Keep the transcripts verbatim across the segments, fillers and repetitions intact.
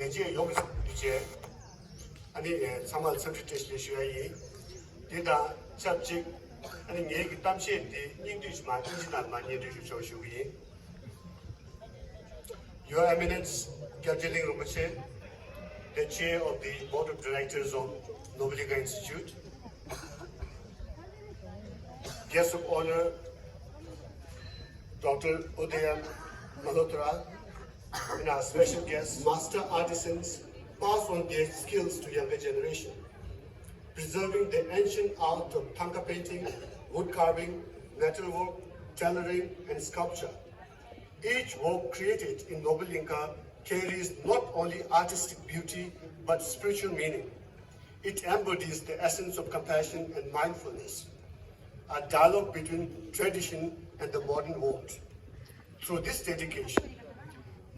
ལས་བྱེད་ཡོངས་ཀྱི་བསམ་འདུན་བཅས། ཨ་ནི་ཚང་མ་ལ་འཚམས་འདྲི་བཀྲ་ཤིས་བདེ་ལེགས་ཞུ་ཡ་ཡིན། དེ་དང་ཆབས་ཅིག་ཨ་ནི་ངེད་ཀྱི་གཏམ་བཤད་འདི་སྙིང་བསྡུས་ཤིག་མ་དབྱིན་ཇི་ནང་ལ་མ་སྙན་སྒྲོན་ཞུ་ཆོག་ཞུ་གི་ཡིན། Your Eminence, Gyaltsheling Rinpoche, the Chair of the Board of Directors of Nobulinga Institute, Guest of Honor, Doctor Udayan Malhotra, and our special guests, master artisans pass on their skills to younger generation, preserving the ancient art of thangka painting, wood carving, metalwork, tailoring, and sculpture. Each work created in Nobulinga carries not only artistic beauty but spiritual meaning. It embodies the essence of compassion and mindfulness, a dialogue between tradition and the modern world. Through this dedication,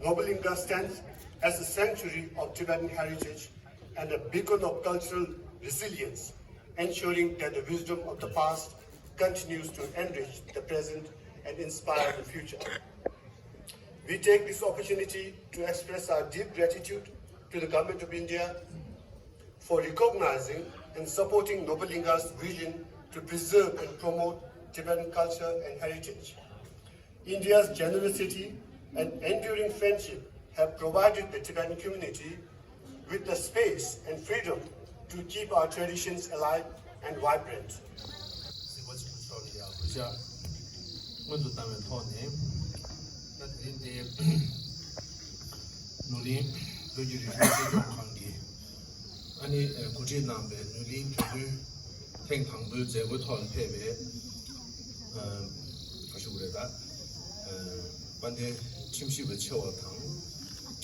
Nobulinga stands as a sanctuary of Tibetan heritage and a beacon of cultural resilience, ensuring that the wisdom of the past continues to enrich the present and inspire the future. We take this opportunity to express our deep gratitude to the Government of India for recognizing and supporting Nobulinga's vision to preserve and promote Tibetan culture and heritage. India's generosity and enduring friendship have provided the Tibetan community with the space and freedom to keep our traditions alive and vibrant. སྔོན་དུ་བཏང་བའི་ཐོག་ནས། ད་དེ་རིང་འདི་ནོར་གླིང་བོད་ཀྱི་རིག་གཞུང་གཅེས་སྐྱོང་ཁང་གིས་ཨ་ནི་གོ་སྒྲིག་གནང་བའི་ནོར་གླིང་དོན་ལྡན་ཐེངས་དང་པོའི་མཛད་སྒོའི་ཐོག་ལ་ཕེབས་པའི་ག་ཞུ་དགོས་རེད་ད། དཔལ་ལྡན་ཁྲིམས་ཞིབ་པ་ཆེ་བ་དང་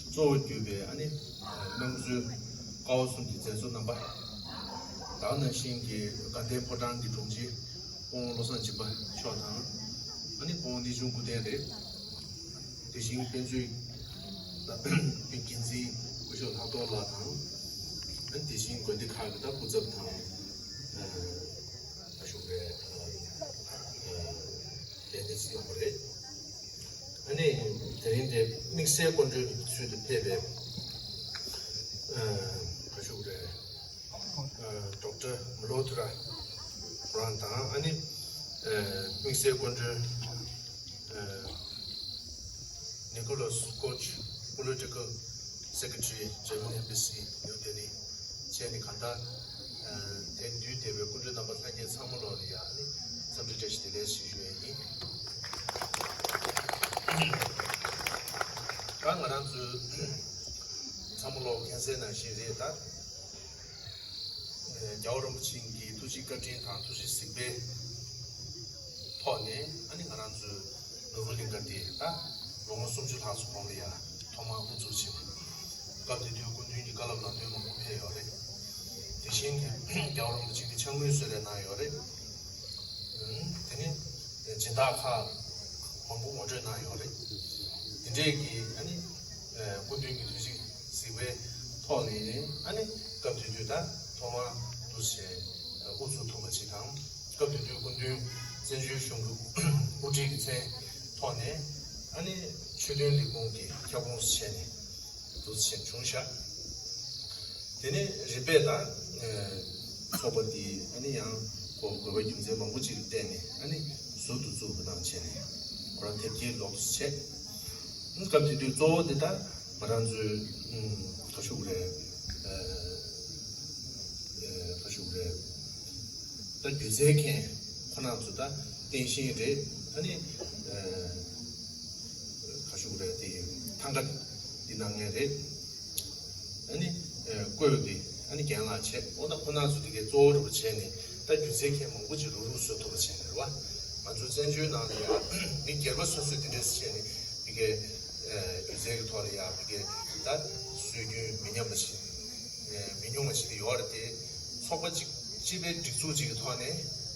གཙོ་བོ་གྱུར་པའི་ཨ་ནི་དམངས་གཙོའི་ཀ་བ་གསུམ་གྱི་མཛད་གཙོ་རྣམ་པ། ད་ག་ནང་བཞིན་གྱི་དགའ་ལྡན་ཕོ་བྲང་གི་དྲུང་ཆེ་སྐུ་ངོ་བློ་བཟང་སྦྱིན་པ་མཆོག་དང་། ཨ་ནི་སྐུ་ངོ་གནས་ཆུང་སྐུ་བསྟན་རེད། དེ་བཞིན་དཔེ་མཛོད་འགན་འཛིན་སྐུ་ཞབས་ལྷག་རྡོར་ལགས་དང་། ཨ་ནི་དེ་བཞིན་དགོན་སྡེ་ཁག་གི་ད་སྐུ་ཚབ་དང་། ཨ་ཞུ་བའི་ལས་སྣེ་ཚོ་རྣམ་པ་རེད། ཨ་ནི་དེ་རིང་དེ་དམིགས་བསལ་སྐུ་མགྲོན་གྱི་ཚུལ་དུ་ཕེབས་པའི་ཨ་ཞུ་རེད། ཌོག་ཊར་མ་ལྷོ་ཐུ་ར་ཁོ་རང་དང་། ཨ་ནི་དམིགས་བསལ་སྐུ་མགྲོན་ནི་ཀོ་ལོས་ཀོ་ཆི་པོ་ལི་ཊི་ཀལ་སེ་ཀེ་ཊི་རི་ཇར་མན་ཨེམ་བྷ་སི་ནིའུ་ལྡི་ལི་བཅས་ནས། གང་ལྟར་དེ་འདུས་བསྡད་པའི་སྐུ་མགྲོན་རྣམ་པ་ལྷན་རྒྱས་ཚང་མ་ལོག་ལ་ཡ་ཨ་ནི་འཚམས་འདྲི་བཀྲ་ཤིས་བདེ་ལེགས་ཞུ་ཞུ་ཡས་ཡིན། ད་ང་རང་ཚོའི་ཚང་མ་ལོག་མཁྱེན་གསལ་ནང་བཞིན་རེད། ད་རྒྱལ་བ་རིན་པོ་ཆེ་གི་ཐུགས་རྗེ་བཀའ་དྲིན་དང་ཐུགས་རྗེ་གཟིགས་པའི་ཐོག་ནས། ཨ་ནི་ང་རང་ཚོའི་ནོར་བུ་གླིང་ག་འདི་ད་ལོ་ངོ་སུམ་ཅུ་ལྷག་ཙམ་གོང་ལ་ཡ་ཐོག་མར་དབུ་འཛུགས་བྱས་ནས། སྐབས་དེ་དུས་སྐུ་མདུན་གྱི་བཀའ་སློབ་ལམ་སྟོན་མང་པོ་ཕེབས་ཡོད་རེད། དེ་བཞིན་གྱི་རྒྱལ་བ་རིན་པོ་ཆེ་གི་ཕྱག་དངུལ་གསོལ་རས་གནང་ཡོད་རེད། དེ་ནས་སྦྱིན་བདག་ཁག་མང་པོ་ངོ་སྤྲོད་གནང་ཡོད་རེད། དེ་འདྲས་ཀྱི་ཨ་ནི་སྐུ་མདུན་གྱི་ཐུགས་རྗེ་གཟིགས་པའི་ཐོག་ནས། ཨ་ནི་སྐབས་དེ་དུས་ད་ཐོག་མར་འདུ་བྱས་དབུ་འཛུགས་ཐུབ་པ་ཅིག་དང་། སྐབས་དེ་དུས་སྐུ་མདུན་བཙན་བྱོལ་གཞུང་གི་དབུ་ཁྲིད་ཀྱི་མཚན་ཐོག་ནས། ཨ་ནི་ཆོས་དོན་ལས་ཁུངས་ཀྱི་ཁྱབ་ཁོངས་སུ་བྱས་ནས་འདུ་བྱས་བྱུང་ཤག་དེ་ནས་རིམ་པས་ད་ཚོགས་པ་འདི་ཨ་ནི་ཡང་ཁོ་དགོས་པ་རྒྱུ་མཚན་མང་པོ་ཅིག་ལ་བརྟེན་ནས། ཨ་ནི་ཟུར་དུ་བཙུགས་པ་དང་བྱས་ནས་ཁོ་རང་དེབ་སྐྱེལ་ལོགས་སུ་བྱས། སྐབས་དེ་དུས་གཙོ་བོ་འདི་ད་ང་རང་ཚོའི་ག་ཞུ་དགོས་རེད། ག་ཞུ་དགོས་རེད། ད་སྒྱུ་རྩལ་མཁན་ཁོ་རང་ཚོ་ད་རྟེན་བཞེངས་རེད། ཨ་ནི་ག་ཞུ་དགོས་རེད། དེ་ཐང་ག་འདི་གནང་མཁན་རེད། ཨ་ནི་ཨ་བརྐོས་ཏེ་ཨ་ནི་རྒན་ལགས་བྱས། འོ་ད་ཁོ་རང་ཚོ་དེ་གའི་གཙོ་བོ་རུ་བྱས་ནས། ད་སྒྱུ་རྩལ་མཁན་མང་པོ་ཅིག་རུག་རུག་བཟོ་ཐུབ་པ་བྱས་ནས་རེད་བ། ང་ཚོ་བཙན་བྱོལ་ནང་ལ་ཡ་མི་སྒེར་པ་སོ་སོས་དེ་འདྲས་བྱས་ནས། དེ་གའི་ཨ་སྒྱུ་རྩལ་གྱི་ཐོག་ལ་ཡ་དེ་གའི་ད་སྲོལ་རྒྱུན་མི་ཉམས་པ་ཞིག་ཨ་མི་ཉུང་བ་ཞིག་དེ་ཡོད་རེད་དེ། ཚོགས་པ་གཅིག་སྤྱི་པའི་སྒྲིག་འཛུགས་གཅིག་གི་ཐོག་ནས་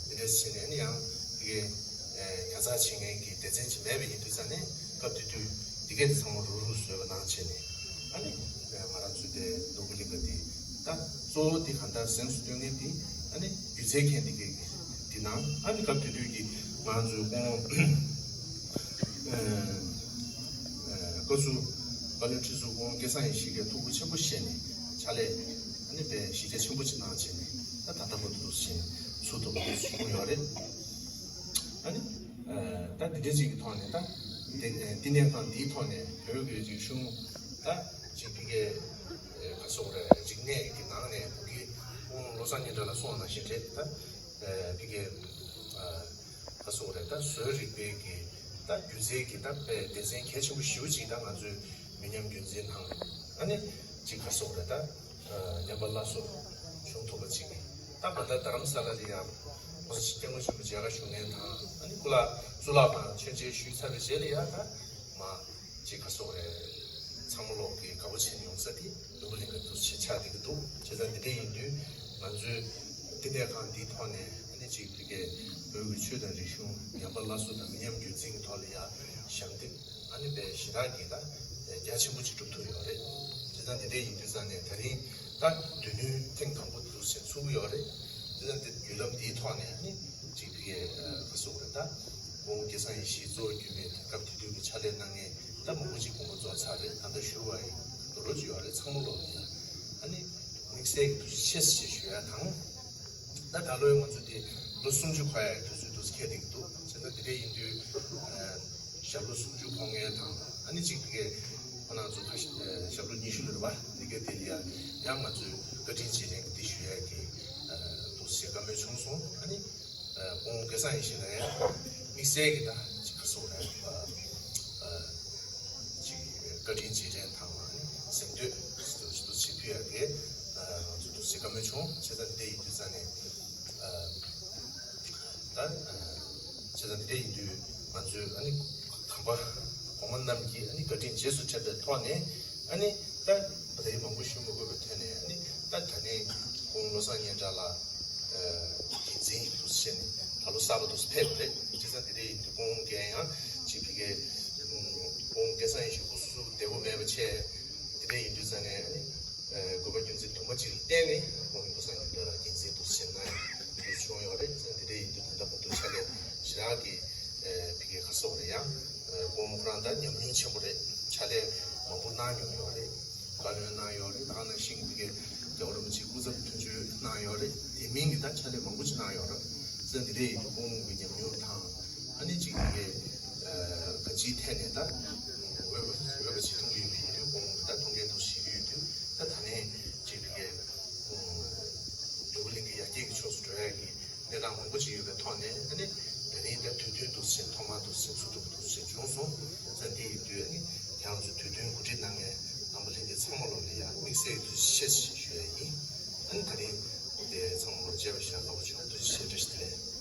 དེ་འདྲས་བྱས་ནས། ཨ་ནི་ཡང་དེ་གའི་ཨ་ཉར་ཚགས་བྱེད་མཁན་གྱི་སྡེ་ཚན་ཅིག་མེད་པ་ཡིན་དུས་ཙང་ནས། སྐབས་དེ་དུས་དེ་གའི་དེ་ཚང་མ་རུག་རུག་བཟོས་པ་ནང་བྱས་ནས། ཨ་ནི་ཨ་ང་རང་ཚོའི་དེ་ནོར་བུ་གླིང་ག་འདི་ད་གཙོ་བོ་འདི་གང་ལྟར་གཟེངས་སུ་སྟོན་མཁན་འདི་ཨ་ནི་སྒྱུ་རྩལ་མཁན་འདི་གའི་འདི་ནང་། ཨ་ནི་སྐབས་དེ་དུས་ཀྱི་ང་ཚོའི་སྐུ་ངོ་ཨ་ཨ་བཀའ་ཟུར་བཀའ་བློན་ཁྲི་ཟུར་སྐུ་ངོ་སྐལ་བཟང་ཡེ་ཤེས་ཀྱིས་ཐུགས་ཁུར་ཆེན་པོ་བཞེས་ནས་ཕྱག་ལས། ཨ་ནི་དཔེ་གཞི་རྒྱ་ཆེན་པོ་ཅིག་གནང་བྱས་ནས། ད་ད་ལྟ་བར་དུ་འདུག་སེ་བྱས་ནས་ཚུགས་ཐུབ་པ་བྱུང་ཡོད་རེད། ཨ་ནི་ཨ་ད་འདི་འདྲ་ཅིག་གི་ཐོག་ནས། ད་འདི་ཨ་བསྟི་གནས་ཁང་འདིའི་ཐོག་ནས་བོད་ཀྱི་རིག་གཞུང་ད་ཅིག་ཕ་གིའི་ཨ་ག་སོགས་རེད། རིག་གནས་ཀྱི་ནང་ནས་བོད་ཀྱི་སྐུ་ངོ་བློ་བཟང་སྙན་གྲགས་ལགས་གསུངས་པ་ནང་བཞིན་རེད། ད་ཨ་ཕ་གིའི་ཨ་ག་སོགས་རེད། ད་བཟོ་རིག་པའི་གི་ད་སྒྱུ་རྩལ་གྱི་ད་དཔེ་སྡེ་ཚན་གལ་ཆེན་པོ་ཞེ་པོ་ཅིག་ད་ང་ཚོའི་མི་ཉམས་རྒྱུན་འཛིན་དང་། ཨ་ནི་ཅིག་ག་སོགས་རེད། ད་ཨ་ཉམས་པ་སླར་གསོ་བྱུང་ཐུབ་པ་ཅིག་ད་ག་ད་རྡ་རམ་ས་ལ་ལ་ཡ་༸གོང་ས་༸སྐྱབས་མགོན་ཆེན་པོ་མཇལ་ཁ་ཞུ་མཁན་དང་། ཨ་ནི་སྐུ་ལ་གཙུག་ལག་ཁང་མཆོད་མཇལ་ཞུས་ཚར་བའི་རྗེས་ལ་ཡ། ད་མ་ཅིག་ག་སོགས་རེད། ཚང་མ་ལོག་གི་དགའ་པོ་བྱེད་ཡོང་ས་དེ་ནོར་བུ་གླིང་ག་འདུག་སེ་ཆགས་བསྡད་ཀྱི་འདུག་བྱས་ཙང་འདི་འདྲ་ཡིན་དུས་ང་ཚོའི་བསྟི་གནས་ཁང་འདིའི་ཐོག་ནས། ཨ་ནི་ཅིག་ཕ་གིའི་བོད་ཀྱི་ཆོས་དང་རིག་གཞུང་ཉམས་པ་སླར་གསོ་དང་མི་ཉམས་རྒྱུན་འཛིན་གྱི་ཐོག་ལ་ཡ་ཞབས་འདེགས་ཨ་ནི་དཔེ་ཞེ་དྲག་གི་ད་རྒྱ་ཆེན་པོ་ཅིག་སྒྲུབ་ཐུབ་ཡོད་རེད། བྱས་ཙང་འདི་འདྲ་ཡིན་དུས་ཙང་ནས་ད་རིང་ད་འདོད་འདུན་ཐེངས་དང་པོ་འདུག་སེ་ཚུགས་ཀྱི་ཡོད་རེད། བྱས་ཙང་འདི་བརྒྱུད་ལམ་འདིའི་ཐོག་ནས་ཨ་ནི་ཅིག་ཕ་གིའི་ཨ་ག་སོགས་རེད། ད་སྐུ་ངོ་སྐལ་བཟང་ཡེ་ཤེས་གཙོ་བོ་གྱུར་པའི་སྐབས་དེ་དུས་ཀྱི་ཕྱག་ལས་གནང་མཁན་ད་མང་པོ་ཅིག་དགོངས་པ་རྫོགས་ཚར་རེད། ད་ལྟ་བཞུགས་པ་ཡིན་འདུག་རོགས་ཅིག་ཡོད་རེད། ཚང་མ་ལོག་ལ་ཡ་ཨ་ནི་དམིགས་བསལ་གྱི་ཐུགས་རྗེ་ཆེ་ཞེས་ཞུ་ཡ་དང་། ད་ད་ལོའི་ང་ཚོ་དེ་ལོ་སུམ་ཅུ་འཁོར་ཡ་གི་དུས་ཚོད་འདུག་སེ་འཁེལ་བསྡད་ཀྱི་འདུག་བྱས་ཙང་འདི་འདྲ་ཡིན་དུས་ཨ་ཞབས་ལོ་སུམ་ཅུ་འཁོར་མཁན་དང་། ཨ་ནི་གཅིག་དེ་གའི་ཁོ་རང་ཚོ་ཁ་ཤས་ཨ་ཞབས་ལོ་ཉི་ཤུ་ལ་རེད་པ། འདི་གའི་དེ་ལ་ཡ་ཡང་ང་ཚོས་བཀའ་དྲིན་རྗེས་དྲན་གྱི་འདི་ཞུ་ཡ་གི་ཨ་འདུག་སེ་བཀའ་མོལ་བྱུང་སོང་། ཨ་ནི་ཨ་སྐུ་ངོ་སྐལ་བཟང་ཡེ་ཤེས་ལགས་ཡང་དམིགས་བསལ་གྱི་ད་ཅིག་ག་སོགས་རེད། ཨ་ཨ་ཅིག་བཀའ་དྲིན་རྗེས་དྲན་དང་། ཨ་ནི་གཟེངས་བསྟོད་ཞུ་ཞུ་ཞུ་ཕུལ་ཡ་གི་ཨ་ང་ཚོ་འདུག་སེ་བཀའ་མོལ་བྱུང་། བྱས་ཙང་འདི་འདྲ་ཡིན་དུས་ཙང་ནས་ཨ་ད་ཨ་བྱས་ཙང་འདི་འདྲ་ཡིན་དུས་ང་ཚོས་ཨ་ནི་གོང་མ་གོང་མ་རྣམས་ཀྱི་ཨ་ནི་བཀའ་དྲིན་རྗེས་སུ་དྲན་པའི་ཐོག་ནས། ཨ་ནི་ད་ད་རེས་མང་པོ་ཞུ་མི་དགོས་པའི་ཐོག་ནས། ཨ་ནི་ད་ད་ནས་སྐུ་ངོ་བློ་བཟང་སྙན་གྲགས་ལགས་ཨ་འགན་འཛིན་དུ་བྱས་ནས་ད་ལོ་གསར་པ་དུ་ཕེབས་པ་རེད། བྱས་ཙང་འདི་འདྲ་ཡིན་དུས་སྐུ་ངོ་རྒན་ཡང་ཅིག་ཕ་གིའི་སྐུ་ངོ་སྐལ་བཟང་ཡེ་ཤེས་སྐུ་གཟུགས་བདེ་པོ་མེད་པ་བྱས། འདི་འདྲ་ཡིན་དུས་ཙང་ནས་ཨ་ནི་ཨ་དགོས་པ་རྒྱུ་མཚན་དུ་མ་ཅིག་ལ་བརྟེན་ནས་སྐུ་ངོ་བློ་བཟང་སྙན་གྲགས་ལགས་འགན་འཛིན་དུ་བྱས་ན་ཡང་འདི་བྱུང་ཡོད་རེད། བྱས་ཙང་འདི་འདྲ་ཡིན་དུས་ད་ལྟ་བར་དུ་ཕྱག་ལས་ཞེ་དྲག་གི་ཨ་ཕ་གིའི་ག་སོགས་རེད། ཡང་ཨ་སྐུ་ངོ་ཁོ་རང་ད་ཉམས་མྱོང་ཆེན་པོ་རེད། ཕྱག་ལས་མང་པོ་གནང་མྱོང་ཡོད་རེད། བཀའ་བློན་གནང་ཡོད་རེད། ད་ག་ནང་བཞིན་ཕ་གིའི་རྒྱལ་བ་རིན་པོ་ཆེའི་སྐུ་ཚབ་དོན་གཅོད་གནང་ཡོད་ ཕྱག་ལས་མང་པོ་ཅིག་གནང་ཡོད་རེད། ཙང་འདི་འདྲའི་ཡིན་དུས་སྐུ་ངོ་གི་ཉམས་མྱོང་དང་། ཨ་ནི་ཅིག་གི་ཨ་ག་ཅིའི་ཐད་ནས་ད་འོས་པ་འོས་པ་ཅིག་མཐོང་གི་ཡོད་པ་ཡིན་དུས་སྐུ་ངོ་གི་ད་མཐོང་མཁན་དུ་ཞིག་ཡོད་དུས། ད་ད་ནས་ཅིག་གི་ཨ་འབྲས་བུ་གླིང་གི་ཡར་རྒྱས་ཀྱི་ཕྱོགས་སུ་འགྲོ་ཡག་གི་གནས་སྟངས་མང་པོ་ཅིག་ཡོད་པའི་ཐོག་ནས། ཨ་ནི་ད་རིང་ད་དུས་སྟོན་འདུག་ཟེར། ཐོག་མར་འདུག་ཟེར། ཚུར་འདུག་འདུག་ཟེར་བྱུང་སོང་། ཙང་དེ་ཡིན་དུས་ཨ་ནི་དེ་ང་ཚོ་དུས་སྟོན་གོ་སྒྲིག་གནང་མཁན་རྣམ་པ་ལྷན་རྒྱས་ཚང་མ་ལོ་ལ་ཡང་དམིགས་བསལ་གྱི་ཐུགས་རྗེ་ཆེ་ཞུ་ཡ་ཡིན། ཨ་ནི་ད་རིང་དེ་ཚང་མ་ལོ་མཇལ་བ་ཞིག་ཡང་རྣམ་པ་ཚོ་ཐུགས་རྗེ་ཆེ། བཀྲ་ཤིས་བདེ་ལེགས།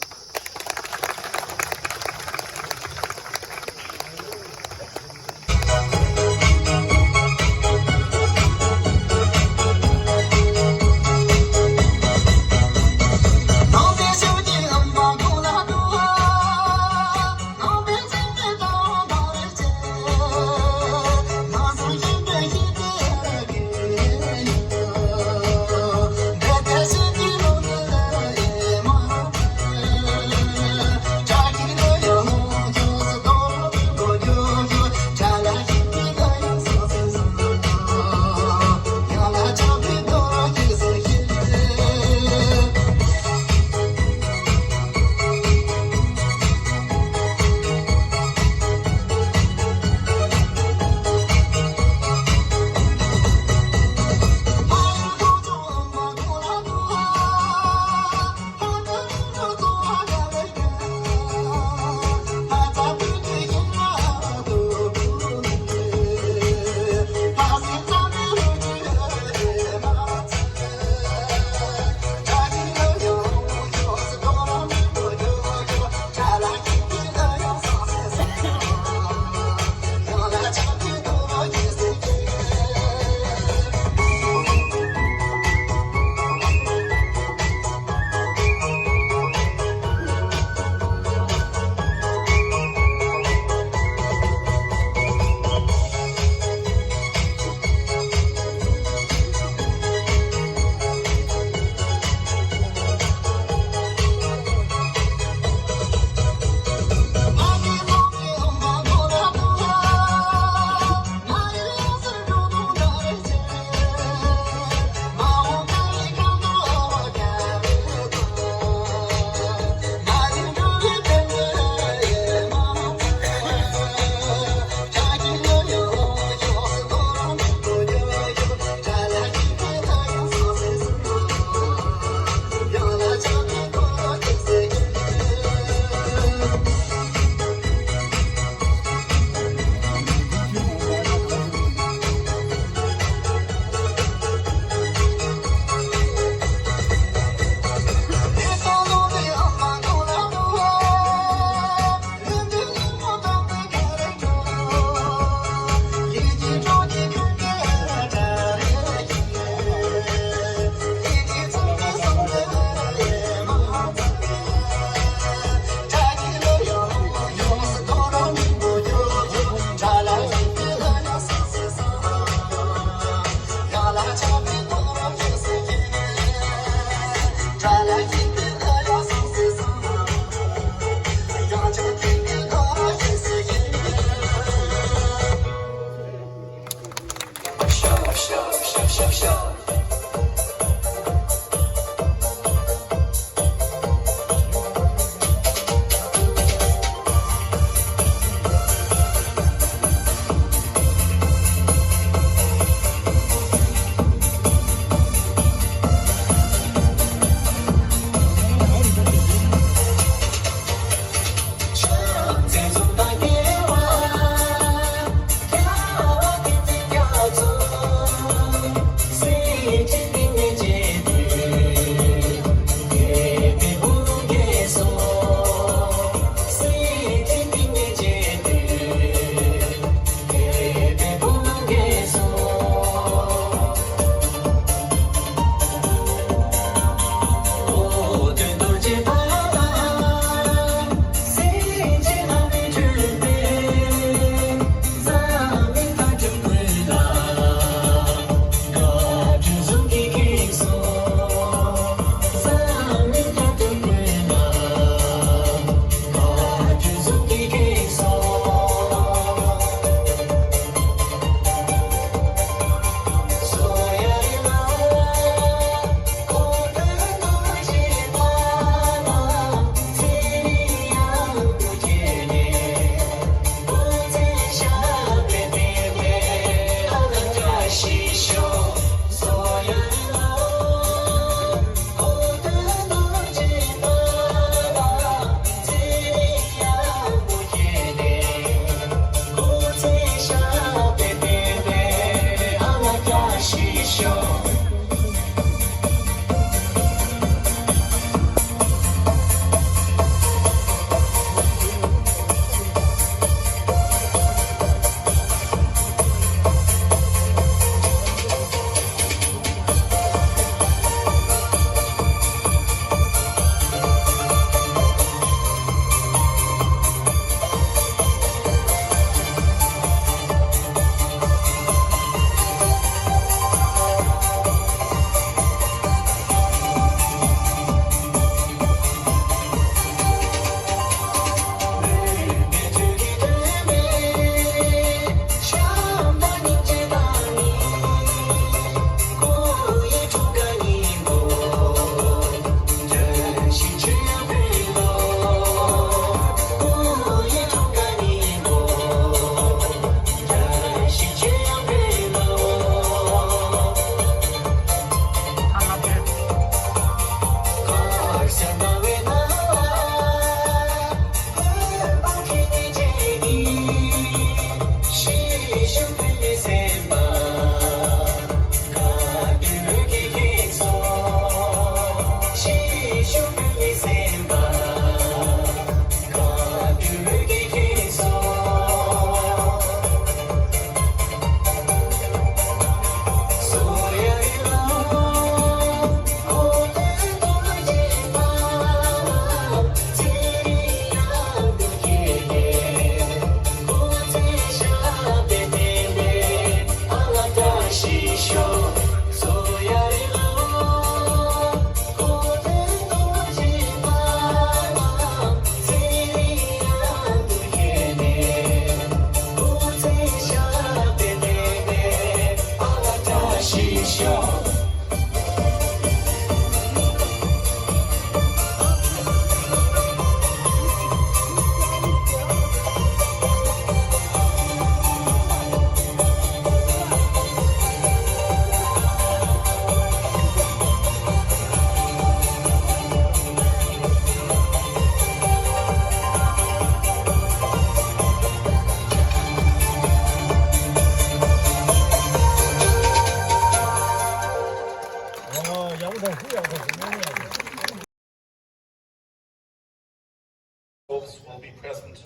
Folks will be present.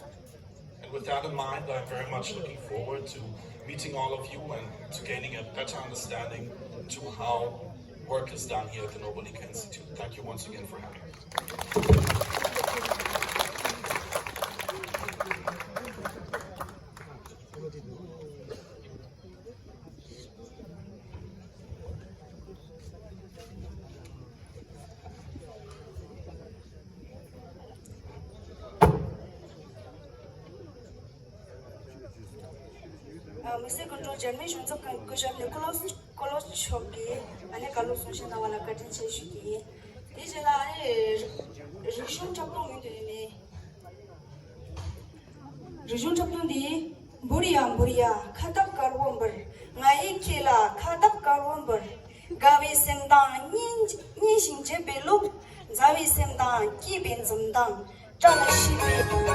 And with that in mind, I'm very much looking forward to meeting all of you and to gaining a better understanding to how work is done here at the Nobunaga Institute. Thank you once again for having me. ཨ། མི་སེར་སྐུ་མགྲོན། འཇར་མན་གཞུང་ཚབ་ཁང་སྐུ་ཞབས་ནི་ཀོ་ལོ་ཀོ་ལོ་མཆོག་གིས་ཨ་ནི་བཀའ་སློབ་གསུང་བཤད་གནང་བ་ལ་བཀའ་དྲིན་ཆེ་ཞུ་གི་ཡིན། དེ་རྗེས་ལ་ཨ་ནི་རིག་གཞུང་འཁྲབ་སྟོན་ཡོང་དུས་ནི། རིག་གཞུང་འཁྲབ་སྟོན་འདི། འབུར་ཡ་འབུར་ཡ་ཁ་བཏགས་དཀར་པོ་འབུར། ང་ཡི་ཁྱེད་ལ་ཁ་བཏགས་དཀར་པོ་འབུར། དགའ་བའི་སེམས་དང་སྙན་སྙན་ཞིང་འཇེབས་པའི་གླུ། མཛའ་བའི་སེམས་དང་སྐྱིད་པའི་འཛུམ་མདངས། བཀྲ་ལ་ཤིས་པའི།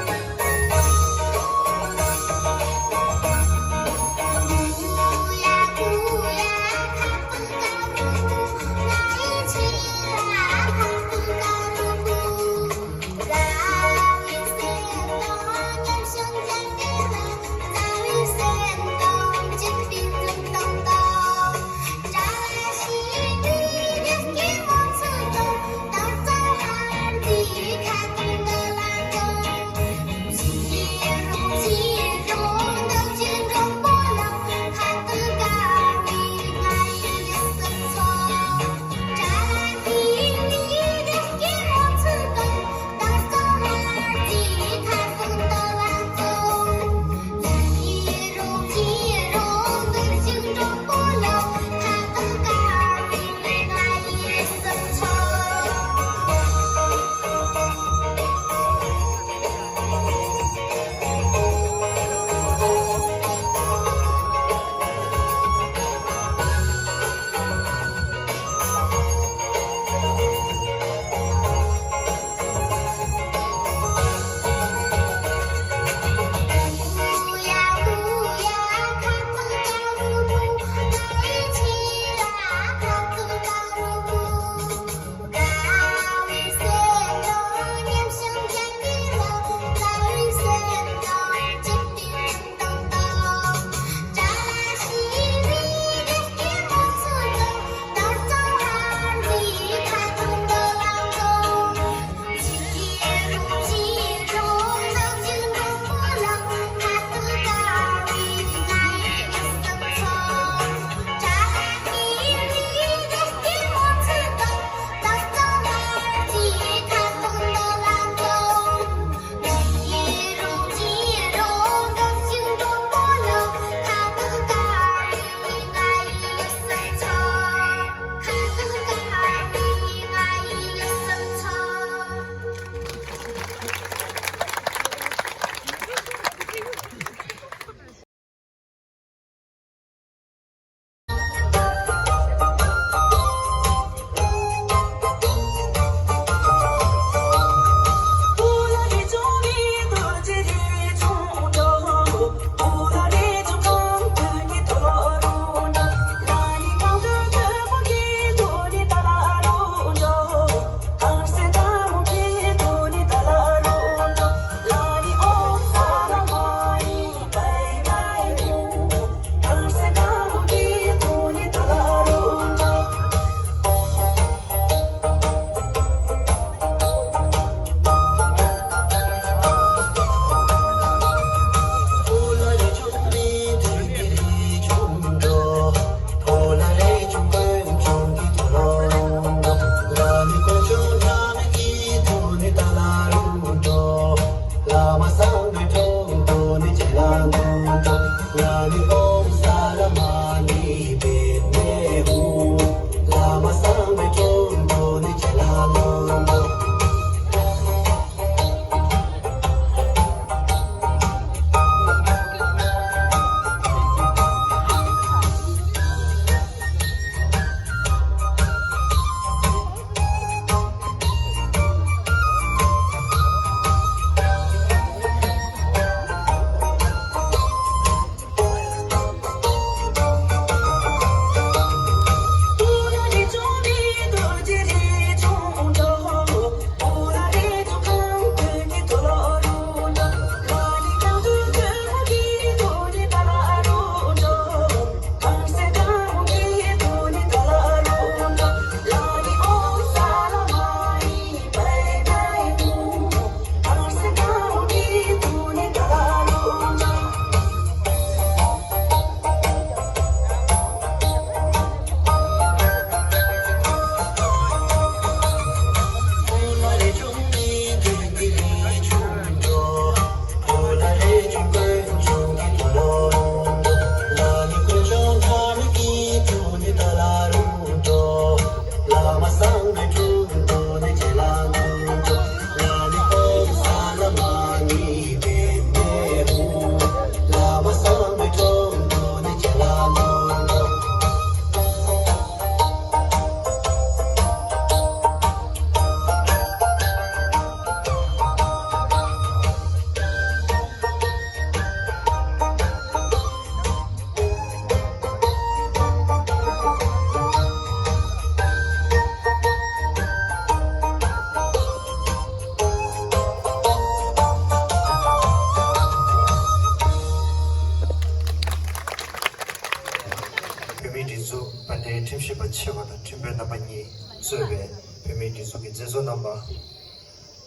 གཙོས་པའི་བོད་མིའི་སྒྲིག་འཛུགས་ཀྱི་མཛད་གཙོ་རྣམ་པ།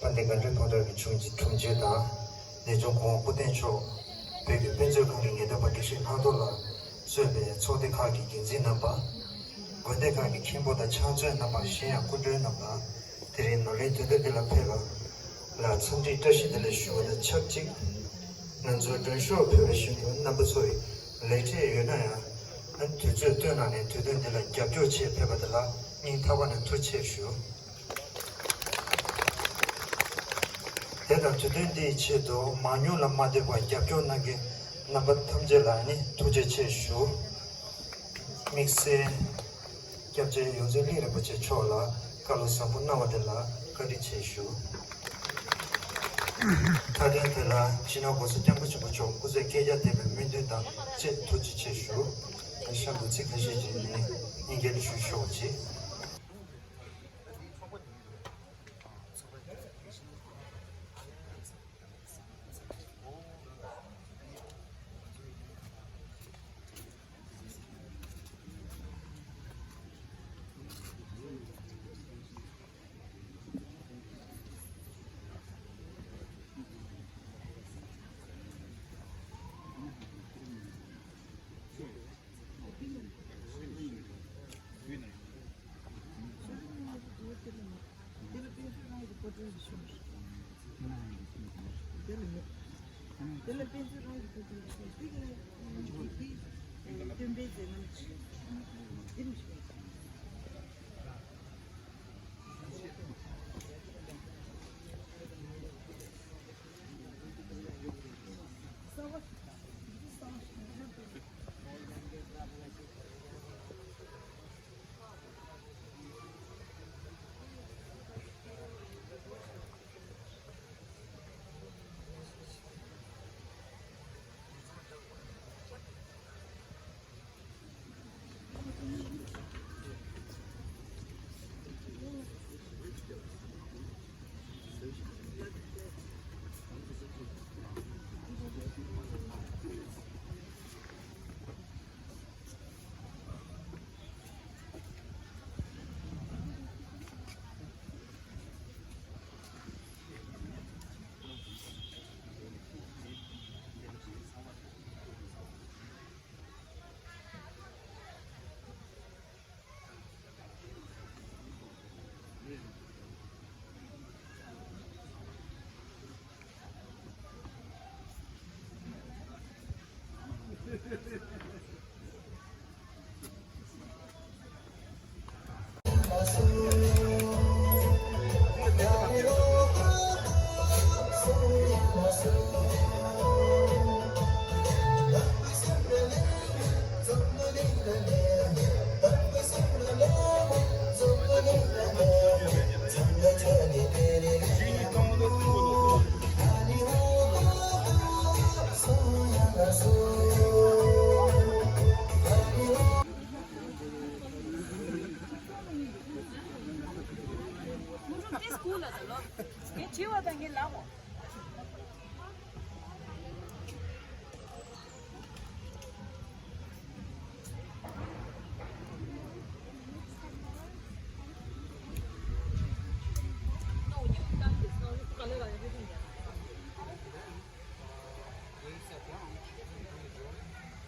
དཔལ་ལྡན་དགའ་ལྡན་ཕོ་བྲང་གི་དྲུང་ཆེ་དྲུང་ཆེ་དང་། གནས་ཆུང་གོང་འོག་སྐུ་རྟེན་མཆོག་བོད་ཀྱི་དཔེ་མཛོད་ཁང་གི་ངེས་སྟོན་པ་དགེ་བཤེས་ལྷག་རྡོར་ལགས་གཙོས་པའི་ཚོགས་སྡེ་ཁག་གི་འགན་འཛིན་རྣམ་པ། དགོན་སྡེ་ཁག་གི་མཁན་པོ་དང་ཕྱག་མཛོད་རྣམ་པ། གཞན་ཡང་སྐུ་མགྲོན་རྣམ་པ། དེ་རིང་ནོར་གླིང་དུས་སྟོན་འདི་ལ་ཕེབས་པ་ལ་འཚམས་འདྲིའི་བཀྲ་ཤིས་བདེ་ལེགས་ཞུ་བ་དང་ཆབས་ཅིག་ང་ཚོའི་མགྲོན་ཤོག་ཕུལ་བ་བཞིན་དུ་རྣམ་པ་ཚོ་ཡི་ལས་བྲེལ་ཡོད་ན་ཡང་དུས་ཚོད་བཏོན་གནང་ནས་དུས་སྟོན་འདི་ལ་རྒྱབ་སྐྱོར་ཆེད་ཕེབས་པ་དེ་ལ་སྙིང་ཐག་པ་ནས་ཐུགས་རྗེ་ཆེ་ཞུ། དེ་དང་དུས་སྟོན་འདིའི་ཆེད་དུ་མང་ཉུང་ལ་མ་ལྟོས་པར་རྒྱབ་སྐྱོར་གནང་མཁན་རྣམ་པ་ཐམས་ཅད་ལ་ནི་ཐུགས་རྗེ་ཆེ་ཞུ། དམིགས་བསལ་སྐྱབས་རྗེ་ཡོངས་འཛིན་གླིང་རིན་པོ་ཆེ་མཆོག་ལ་བཀའ་སློབ་བཟང་པོ་གནང་བ་དེ་ལ་བཀའ་དྲིན་ཆེ་ཞུ། མཐའ་དོན་དེ་ལ་སྤྱི་ནོར་༸གོང་ས་༸སྐྱབས་མགོན་ཆེན་པོ་མཆོག་སྐུ་ཚེ་བསྐལ་བརྒྱར་བརྟན་པའི་སྨོན་འདུན་དང་བཅས་ཐུགས་རྗེ་ཆེ་ཞུ། གཤམ་དུ་ཚིག་ཁ་ཤས་ཅིག་ནས་སྙིང་གི་ཞུ་ཆོག་ཅིག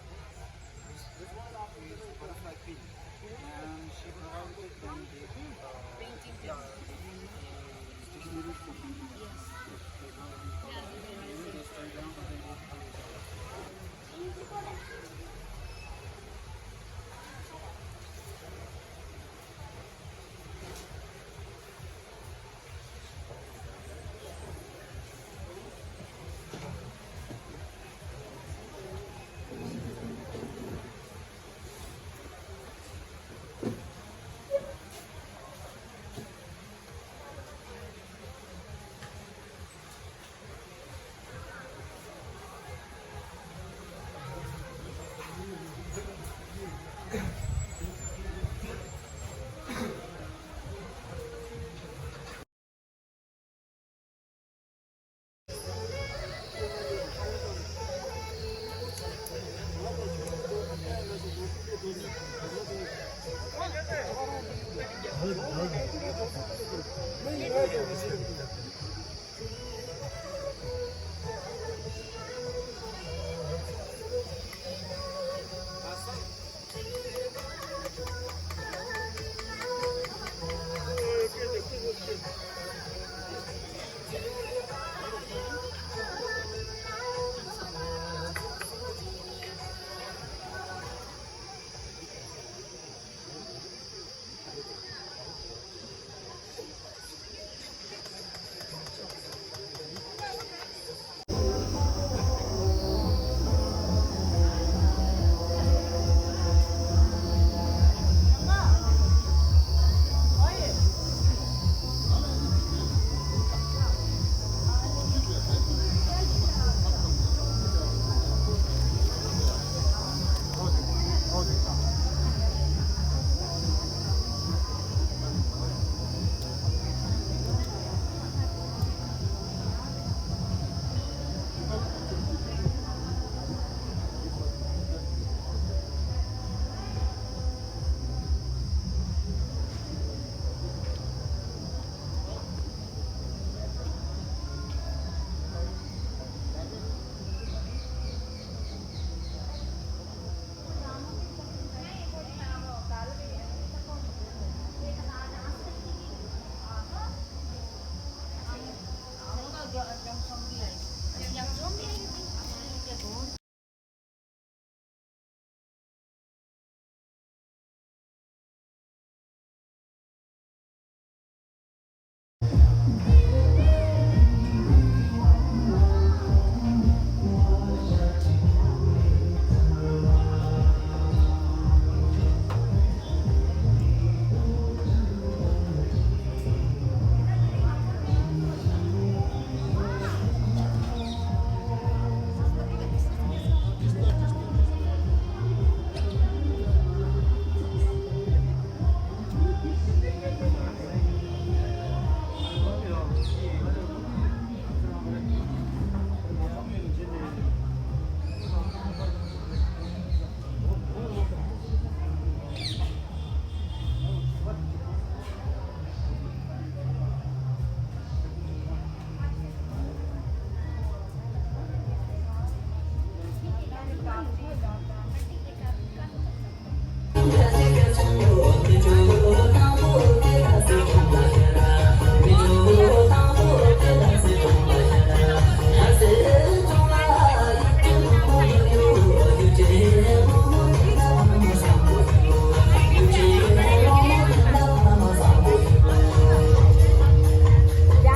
This, this one is butterfly pink, and she provided them the, uh, yeah, stationery for me. क्या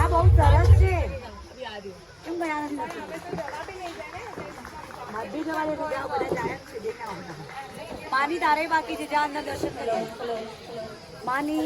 बहुत सरस छे। क्यों गया नहीं? अभी जगह ले जाओ, बोले जाए, मुझे देखना होगा। पानी धारे बाकी जे जान ना दर्शन करो। पानी।